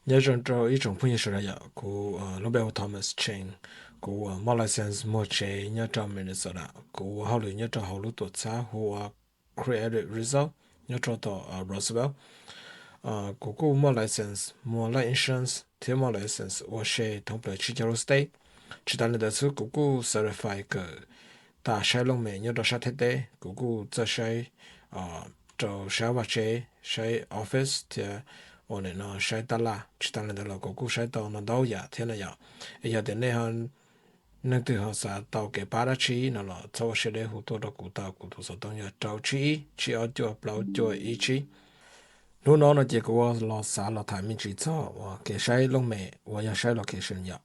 Nyob zoo rau ib tsoom phooj ywg sawv daws yom, kuv lub npe hu Thomas Chang, kuv muaj license muag tsev nyob rau Minnesota, kuv ua hauj lwm nyob rau hauv lub tuam txhab hu ua Creative Result nyob rau tom Roswell. Kuv kuj muaj license muag life insurance thiab muaj license ua se thoob plaws tsib caug lub state. Tsis tas li ntawd xwb kuv kuj certify kawm tas saib looj mem nyob rau sab Thaib teb, kuv kuj txawj saib rau sab vaj tsev, saib office thiab ua nim no saib tab laj. Tsis tas li ntawd los kuv kuj saib tau ntau ntau yam thiab na yom. Es yog tias nej ho, neeg twg ho xav tau kev pab dab tsi no los txhob ua siab deb hu tuaj rau kuv tau, kuv tus xov tooj yog rau tsib ib tsib ob cuaj plaub cuaj ib tsib. Hnub no no ces kuv ua los xav los tham me ntsis txog uas kev saib looj mem uas yog saib location yom.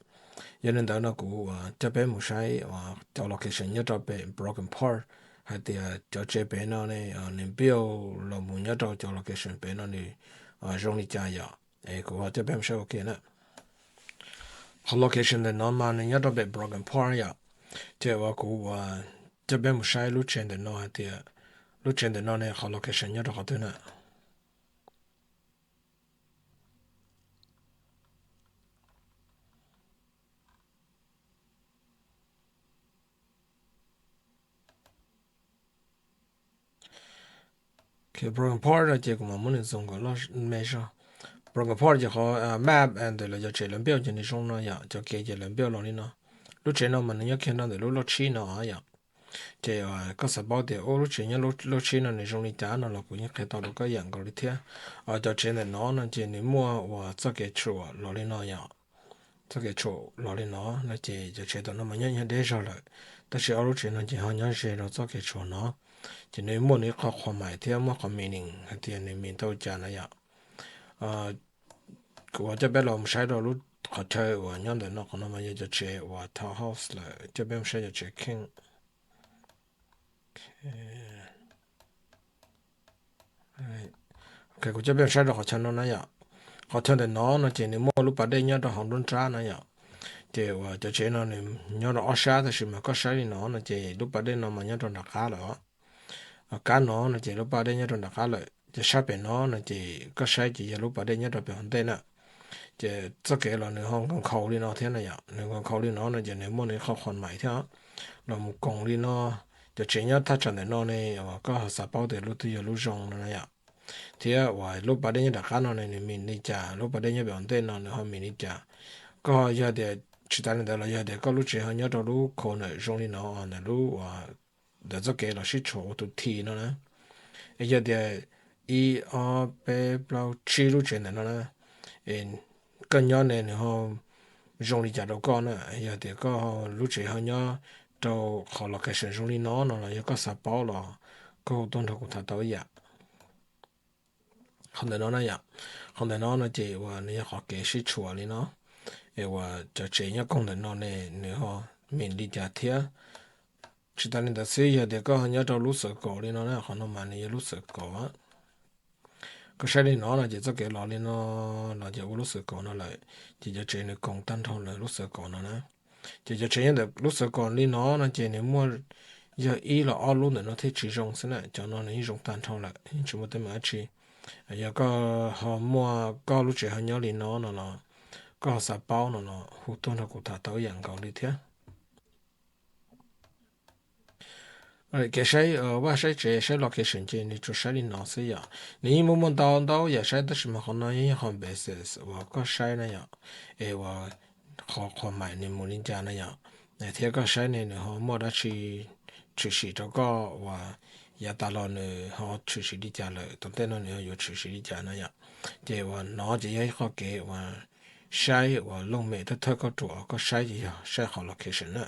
Yog li ntawd no kuv coj peb mus saib cov location nyob rau pem Brooklyn Park, hais tias cov tsev pem no ne, nws build los mus nyob rau cov location pem no nws zoo li cas yom. Es kuv ho coj peb mus saib ua ke na. Qhov location ntawm no mas nws nyob rau pem Brooklyn Park yom. Ces uas kuv coj peb mus saib lub tsev ntawm no hais tias lub tsev ntawm no ne qhov location nyob rau qhov twg na. Broken Park no ces kuv mam muab nws zoom kom loj me zog. Broken Park ces qhov map ntawm lawv cov tsev lawv build ces nws zoo no yom, cov kev ces lawv build los li no. Lub tsev no mas nws nyob kiag nrog ntawm lub loj tshib no yom. Ces koj xav paub tias ub lub tsev nyob lub tshib no nws zoo li cas no los kuv yeej qhia tau rau koj ib yam nkaus li thiab. Cov tsev ntawm no no ces nws muaj uas txoj kev tshuam los li no yom. Txoj kev tshuam los li no no ces cov tsev tom no mas nyob nyob deb zog lawm, tab sis ob lub tsev no ces ho nyob ze rau txoj kev tshuam no. Ces nws muaj nws ib qho qhuas maim thiab muaj qhov meaning hais tias nws mean tau cas na yom. Kuv coj peb los mus saib rau lub qhov chaw uas nyob ntawm no, qhov no mas yog cov tsev uas townhouse lawm, coj peb mus saib cov tsev kheej. Kuv coj peb mus saib rau qhov chaw no na yom. Qhov chaw ntawm no no ces nws muaj lub pas dej nyob rau hauv nruab nrab na yom. Ces uas cov tsev no nws nyob rau ob sab, tab sis mas koj saib li no no ces lub pas dej no mas nyob rau nram qab lawm. Kab no no ces lub pas dej nyob rau nram qab lawm, ces sab pem no no ces koj saib ces yog lub pas dej nyob rau pem hauv ntej na. Ces txoj kev los nws ho nkaus nkhaus li no thiab na yom, nws nkaus nkhaus li no no ces nws muaj nws qhov qhuas maim thiab. Los mus koom li no, cov tsev nyob thaj tsam ntawm no ne, koj ho xav paub tias lub twg yog lub zoo no na yom. Thiab uas lub pas dej nyob nram qab no ne nws mean li cas, lub pas dej nyob pem hauv ntej no nws ho mean li cas. Koj yog tias tsis tas li ntawd los yog tias koj lub tsev ho nyob rau lub corner zoo li no, ntawm lub, ntawm txoj kev los sib tshuam ua tus T no na. Es yog tias ib ob peb plaub tsib lub tsev ntawm no na, koj nyob ne nws ho zoo li cas rau koj na. Yog tias koj lub tsev ho nyob rau qhov location zoo li no no los yog koj xav paub los koj hu tuaj nrog kuv tham tau ib yam. Qhov ntawm no na yom, qhov ntawm no no ces uas nws yog qhov kev sib tshuam li no. Es uas cov tsev nyob koog ntawm no ne nws ho mean li cas thiab. Tsis tas li ntawd xwb, yog tias koj ho nyob rau lub circle li no na, qhov no mas nws yog lub circle. Koj saib li no no ces txoj kev los li no los ces ua lub circle no lawm, ces cov tsev nws koom tag nrho lawm lub circle no na. Ces cov tsev nyob ntawm lub circle li no no ces nws muaj yog ib los ob lub ntawm no thiaj tsis zoo xwb na, cov no nws yeej zoo tag nrho lawm, yeej tsis muaj teeb meem dab tsi. Yog koj ho muaj koj lub tsev ho nyob li no no los koj ho xav paub no los hu tuaj nrog kuv tham tau ib yam nkaus li thiab. Kev saib vaj saib tsev, saib location ces nws tsuas saib li no xwb yom. Nws yeej muaj muaj ntau ntau yam saib, tab sis mas qhov no yeej yog qhov basic uas koj saib na yom, es uas qhov qhuas maim nws mus li cas na yom, thiab koj saib ne nws ho muaj dab tsi tshwm sim rau koj uas yav tas los nws ho tshwm sim li cas lawm, tom ntej no nws ho yuav tshwm sim li cas na yom. Ces uas no ces yog ib qho kev uas saib uas looj mem thawj thawj koj ruam koj saib ces yog saib qhov location na.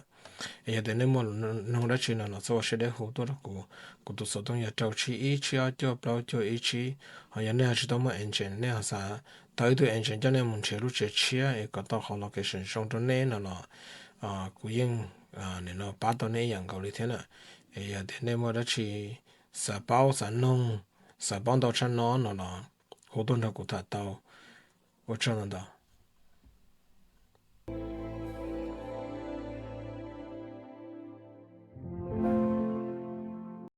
Es yog tias nej muaj lus nug dab tsi no los txhob ua siab deb hu tuaj rau kuv, kuv tus xov tooj yog rau tsib ib tsib ob cuaj plaub cuaj ib tsib. Ho yog nej ho tsis tau muaj agent, nej ho xav tau ib tug agent coj nej mus nrhiav lub tsev tshiab es kom tau qhov location zoo rau nej no los kuv yeej nim no pab tau nej ib yam nkaus li thiab na. Es yog tias nej muaj dab tsi xav paub xav noog, xav paub ntau tshaj no no los hu tuaj nrog kuv tham tau. Ua tsaug ntau ntau.